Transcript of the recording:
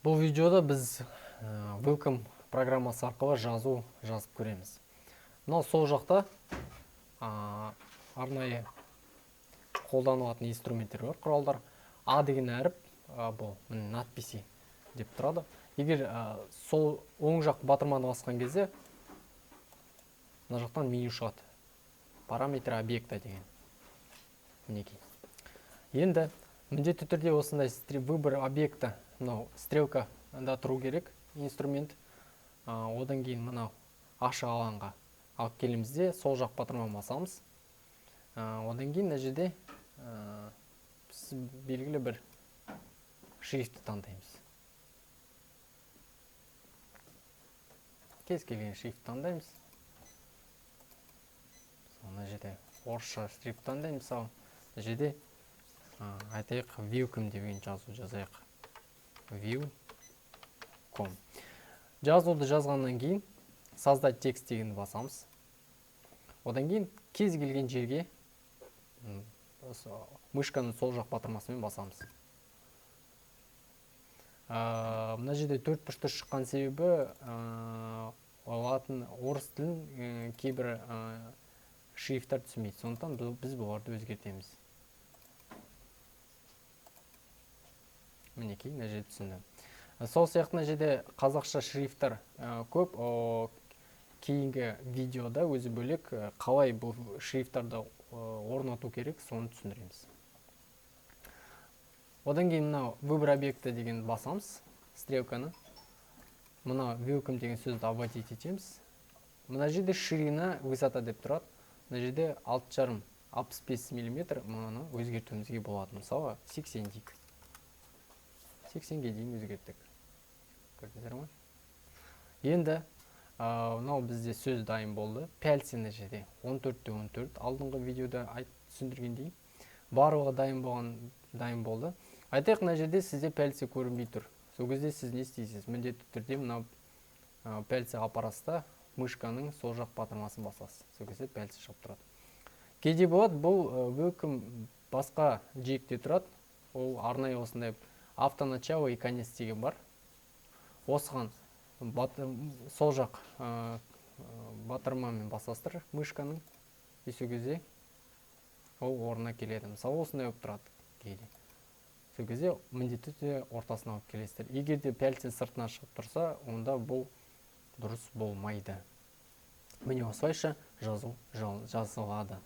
Бұл видеода біз Welcome программасы арқылы жазу жазып көреміз. Мынау сол жақта арнайы қолданылатын инструменттер бар, құралдар. А деген әріп, бұл міне надписи деп тұрады. Егер сол оң жақ батырманы басқан кезде мына жақтан меню шығады. Параметры объекта деген. Мінекей. Енді міндетті түрде осындай выбор объекта, мынау стрелкада тұру керек инструмент. Одан кейін мынау ашық алаңға алып келеміз де сол жақ батырманы басамыз. Одан кейін мына жерде біз белгілі бір шрифтті таңдаймыз. Кез келген шрифт таңдаймыз. Мына жерде орысша шрифт таңдаймыз. Мысалы, мына жерде, айтайық, Welcome деген жазу жазайық. Welcome. Жазуды жазғаннан кейін создать текст дегенді басамыз. Одан кейін кез келген жерге, осы мышканың сол жақ батырмасымен басамыз. Мына жерде төрт бұрышты шыққан себебі, латын орыс тілін, кейбір, шрифттер түсінбейді. Сондықтан біз бұларды өзгертеміз. Мінекей, мына жерде түсінді. Сол сияқты мына жерде қазақша шрифттер, көп. Кейінгі видеода өзі бөлек, қалай бұл шрифттарды, орнату керек, соны түсіндіреміз. Одан кейін мынау выбор объекта деген басамыз, стрелканы. Мына Welcome деген сөзді обводить етеміз. Мына жерде ширина, высота деп тұрады. Мына жерде алты жарым, алпыс бес миллиметр, мынаны өзгертуімізге болады. Мысалы, 80 дейік. 80-ге дейін өзгерттік. Көрдіңіздер ме? Енді, мынау бізде сөз дайын болды. Пяльцы мына жерде он төртте он төрт, алдыңғы видеода түсіндіргендей. Барлығы дайын болды. Айтайық, мына жерде сізде пяльцы көрінбей тұр. Сол кезде сіз не істейсіз? Міндетті түрде мынау, пяльцыға апарасыз да, мышканың сол жақ батырмасын басасыз. Сол кезде пяльцы шығып тұрады. Кейде болады, бұл, Welcome басқа жиекте тұрады. Ол арнайы осындай автоначало и конец деген бар. Осыған сол жақ, батырмамен басасыздар мышканың, и сол кезде ол орнына келеді. Мысалы, осындай болып тұрады кейде. Сол кезде міндетті түрде ортасына алып келесіздер. Егер де пяльцы сыртына шығып тұрса, онда бұл дұрыс болмайды. Міне осылайша жазу жазылады.